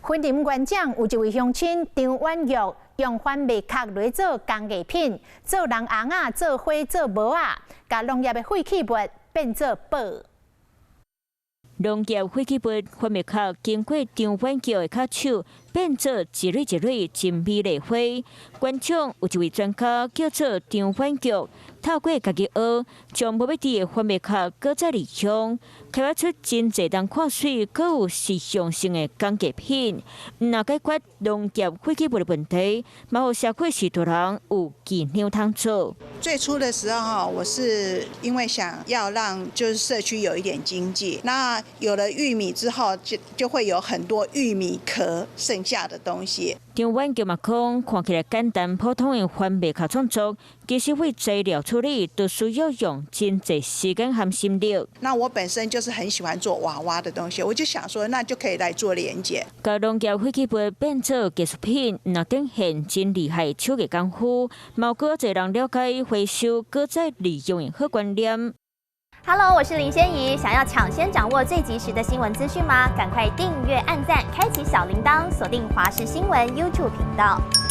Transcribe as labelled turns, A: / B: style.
A: 雲林元長有一位鄉親張婉玉，用番麥殼來做工藝品，做人尪仔、做花、做帽仔，共農業的廢棄物變做寶。
B: 農業廢棄物番麥殼經過張婉玉的跤手，變做一蕊一蕊真美麗花。元長有一位專家叫做張婉玉，透過家己學，將無欲佇的番麥殼閣再利用，開發出真濟人看媠、閣有實用性的工藝品。毋但解決農業廢棄物的問題，嘛予社會序大人有技能通做。
C: 最初的時候，哈，我是因為想要讓就是社區有一點經濟，那有了玉米之後，就會有很多玉米殼剩下的東西。
B: 張婉玉嘛講，看起來簡單普通的番麥殼創作，其實為材料處理都需要用真濟時間和心力。
C: 那我本身就是很喜歡做娃娃的東西，我就想說，那就可以來做連結。
B: 共農業廢棄物變做藝術品，若展現真厲害手藝功夫，嘛有閣濟人了解回收、閣再利用的好觀念。
D: Hello，我是林仙怡。想要搶先掌握最及時的新聞資訊嗎？趕快訂閱、按讚、開啟小鈴鐺，鎖定華視新聞 YouTube 頻道。